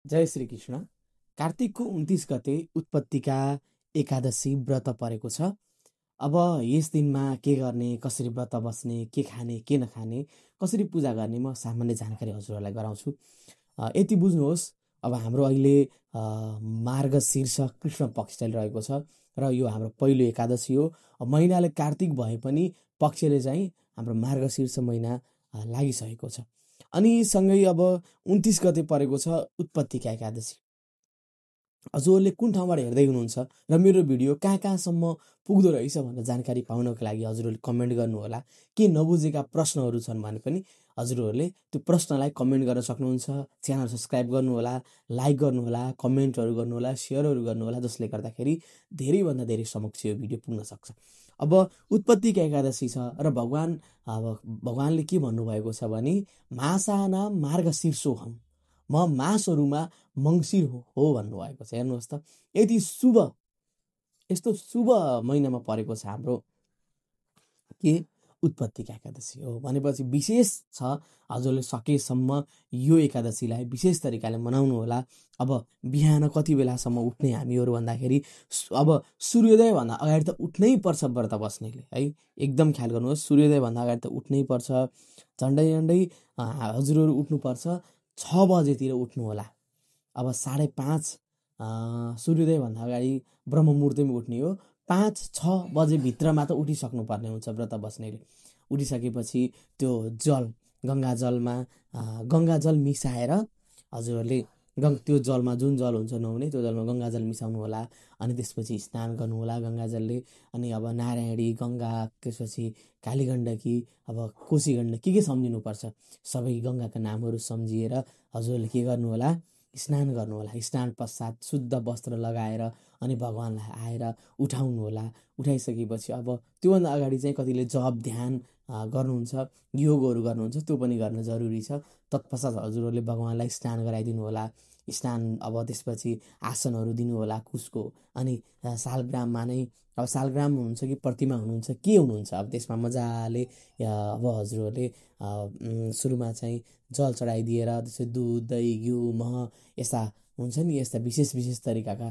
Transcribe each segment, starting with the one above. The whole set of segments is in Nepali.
जय श्री कृष्ण। कार्तिकको 29 गते उत्पत्तिका एकादशी व्रत परेको छ। अब यस दिनमा के गर्ने, कसरी व्रत बस्ने, के खाने, के नखाने, कसरी पूजा गर्ने म सामान्य जानकारी हजुरहरूलाई गराउँछु। यति बुझ्नुहोस्, अब हाम्रो अहिले मार्गशीर्ष कृष्ण पक्ष चलिरहेको छ र यो हाम्रो पहिलो एकादशी हो। महिनाले कार्तिक भए पनि पक्षले चाहिँ हाम्रो मार्गशीर्ष महिना लागिसकेको छ। अनि सँगै अब 29 गते परेको छ उत्पत्तिका एकादशी। हजुरहरूले कुन ठाउँबाट हेर्दै हुनुहुन्छ र मेरो भिडियो कहाँ कहाँसम्म पुग्दो रहेछ भनेर जानकारी पाउनको लागि हजुरहरूले कमेन्ट गर्नुहोला। के नबुझेका प्रश्नहरू छन् भने पनि हजुरहरूले त्यो प्रश्नलाई कमेन्ट गर्न सक्नुहुन्छ। च्यानल सब्सक्राइब गर्नुहोला, लाइक गर्नुहोला, कमेन्टहरू गर्नुहोला, सेयरहरू गर्नुहोला, जसले गर्दाखेरि धेरैभन्दा धेरै समक्ष यो भिडियो पुग्न सक्छ। अब उत्पत्तिका एकादशी छ र भगवान्ले के भन्नुभएको छ भने मासाना मार्गशीर्षोहम्, म मासहरूमा मङ्सिर हो भन्नुभएको छ। हेर्नुहोस् त, यस्तो शुभ महिनामा परेको छ हाम्रो के उत्पत्तिका एकादशी हो भनेपछि विशेष छ। हजुरले सकेसम्म यो एकादशीलाई विशेष तरिकाले मनाउनु होला। अब बिहान कति बेलासम्म उठ्ने हामीहरू भन्दाखेरि अब सूर्योदयभन्दा अगाडि त उठ्नै पर्छ व्रत बस्नेले, है। एकदम ख्याल गर्नुहोस्, सूर्योदयभन्दा अगाडि त उठ्नै पर्छ। झन्डै झन्डै हजुरहरू उठ्नुपर्छ 6 बजेतिर उठ्नु होला। अब 5:30 सूर्योदयभन्दा अगाडि ब्रह्ममुहुर्तमै उठ्ने हो। 5-6 बजेभित्रमा त उठिसक्नु पर्ने हुन्छ व्रत बस्नेले। उठिसकेपछि त्यो गङ्गाजल मिसाएर हजुरहरूले त्यो जलमा जुन जल हुन्छ नुहाउने, त्यो जलमा गङ्गाजल मिसाउनु होला। अनि त्यसपछि स्नान गर्नुहोला गङ्गाजलले। अनि अब नारायणी, गङ्गा, त्यसपछि कालीगण्डकी, अब कोशी गण्डकी के सम्झिनुपर्छ, सबै गङ्गाका नामहरू सम्झिएर हजुरहरूले के गर्नु होला, स्नान गर्नुहोला। स्नान पश्चात शुद्ध वस्त्र लगाएर अनि भगवान्लाई आएर उठाउनु होला। उठाइसकेपछि अब त्योभन्दा अगाडि चाहिँ कतिले जप ध्यान गर्नुहुन्छ, योगहरू गर्नुहुन्छ, त्यो पनि गर्न जरुरी छ। तत्पश्चात हजुरहरूले भगवान्लाई स्नान गराइदिनु होला। स्नान अब त्यसपछि आसनहरू दिनु होला कुशको। अनि शालग्राममा नै, अब शालग्राम हुनुहुन्छ कि प्रतिमा हुनुहुन्छ, के हुनुहुन्छ, अब त्यसमा मजाले अब हजुरहरूले सुरुमा चाहिँ जल चढाइदिएर त्यसै दुध, दही, घिउ, मह यस्ता हुन्छ नि, यस्ता विशेष तरिकाका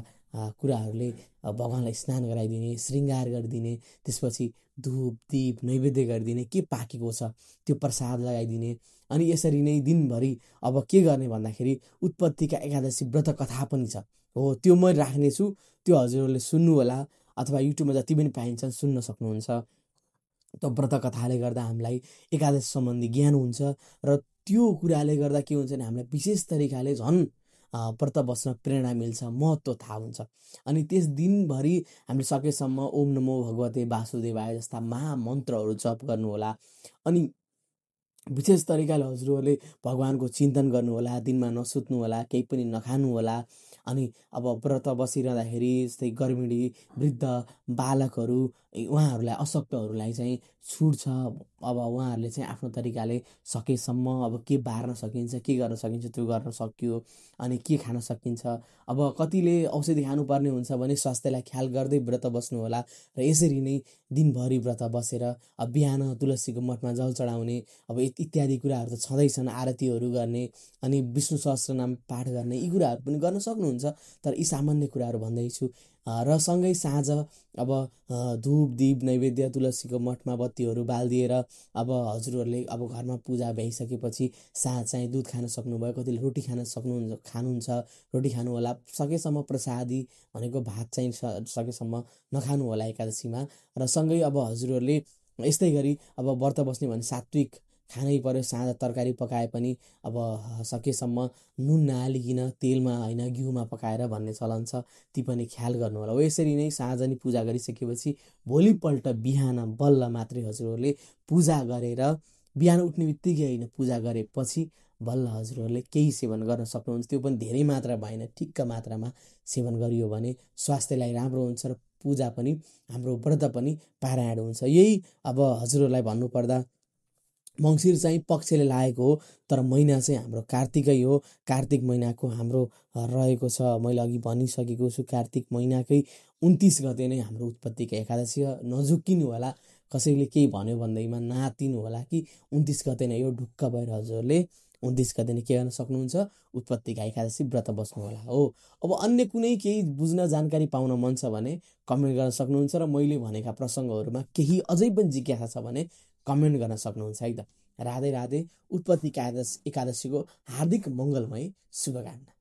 कुराहरूले भगवान्लाई स्नान गराइदिने, श्रृङ्गार गरिदिने। त्यसपछि धूप दीप नैवेद्य गरिदिने, के पाकेको छ त्यो प्रसाद लगाइदिने। अनि यसरी नै दिनभरि अब के गर्ने भन्दाखेरि उत्पत्तिका एकादशी व्रत कथा पनि छ, हो, त्यो म राख्नेछु। त्यो हजुरहरूले सुन्नु होला, अथवा युट्युबमा जति पनि पाइन्छन् सुन्न सक्नुहुन्छ। त्यो व्रत कथाले गर्दा हामीलाई एकादशी सम्बन्धी ज्ञान हुन्छ र त्यो कुराले गर्दा के हुन्छ भने हामीलाई विशेष तरिकाले झन् व्रत बस्न प्रेरणा मिल्छ, महत्त्व थाहा हुन्छ। अनि त्यस दिनभरि हामीले सकेसम्म ओम नमो भगवते वासुदेवाय जस्ता महामन्त्रहरू जप गर्नुहोला। अनि विशेष तरिकाले हजुरहरूले भगवान्को चिन्तन गर्नुहोला। दिनमा नसुत्नु होला, केही पनि नखानु होला। अनि अब व्रत बसिरहँदाखेरि जस्तै गर्भिणी, वृद्ध, बालकहरू, उहाँहरूलाई, अशक्तहरूलाई चाहिँ छुट छ। अब उहाँहरूले चाहिँ आफ्नो तरिकाले सकेसम्म अब के बार्न सकिन्छ, के गर्न सकिन्छ त्यो गर्न सक्यो। अनि के खान सकिन्छ, अब कतिले औषधि खानुपर्ने हुन्छ भने स्वास्थ्यलाई ख्याल गर्दै व्रत बस्नु होला। र यसरी नै दिनभरि व्रत बसेर अब बिहान तुलसीको मठमा जल चढाउने, अब इत्यादि कुराहरू त छँदैछन्। आरतीहरू गर्ने, अनि विष्णु सहस्रनाम पाठ गर्ने, यी कुराहरू पनि गर्न सक्नुहुन्छ। तर यी सामान्य कुराहरू भन्दैछु। र सँगै साँझ अब धूप दीप नैवेद्य तुलसीको मठमा बत्तीहरू बालिदिएर अब हजुरहरूले अब घरमा पूजा भइसकेपछि साँझ चाहिँ दुध खान सक्नुभयो, कतिले रोटी खानुहुन्छ, रोटी खानु होला। सकेसम्म प्रसादी भनेको भात चाहिँ सकेसम्म नखानु होला एकादशीमा। र सँगै अब हजुरहरूले यस्तै गरी अब व्रत बस्ने भने सात्विक खानै पर्यो। साँझ तरकारी पकाए पनि अब सकेसम्म नुन नहालिकन तेलमा होइन घिउमा पकाएर भन्ने चलन छ, ती पनि ख्याल गर्नु होला। हो, यसरी नै साँझ नि पूजा गरिसकेपछि भोलिपल्ट बिहान बल्ल मात्रै हजुरहरूले पूजा गरेर, बिहान उठ्ने बित्तिकै होइन, पूजा गरेपछि बल्ल हजुरहरूले केही सेवन गर्न सक्नुहुन्छ। त्यो पनि धेरै मात्रा भएन, ठिक्क मात्रामा सेवन गरियो भने स्वास्थ्यलाई राम्रो हुन्छ र पूजा पनि, हाम्रो व्रत पनि पारायण हुन्छ। यही अब हजुरहरूलाई भन्नुपर्दा मङ्सिर चाहिँ पक्षले लागेको हो, तर महिना चाहिँ हाम्रो कार्तिकै हो। कार्तिक महिनाको हाम्रो रहेको छ, मैले अघि भनिसकेको छु, कार्तिक महिनाकै 29 गते नै हाम्रो उत्पत्तिका एकादशी हो। नझुक्किनु होला, कसैले केही भन्यो भन्दैमा नातिनु होला कि 29 गते नै यो ढुक्क भएर हजुरहरूले उद्देश्यका दिन के गर्न सक्नुहुन्छ, उत्पत्तिका एकादशी व्रत बस्नुहोला हो। अब अन्य कुनै केही बुझ्न जानकारी पाउन मन छ भने कमेन्ट गर्न सक्नुहुन्छ र मैले भनेका प्रसङ्गहरूमा केही अझै पनि जिज्ञासा छ भने कमेन्ट गर्न सक्नुहुन्छ है त। राधे राधे। उत्पत्तिका एकादशीको हार्दिक मङ्गलमय शुभकामना।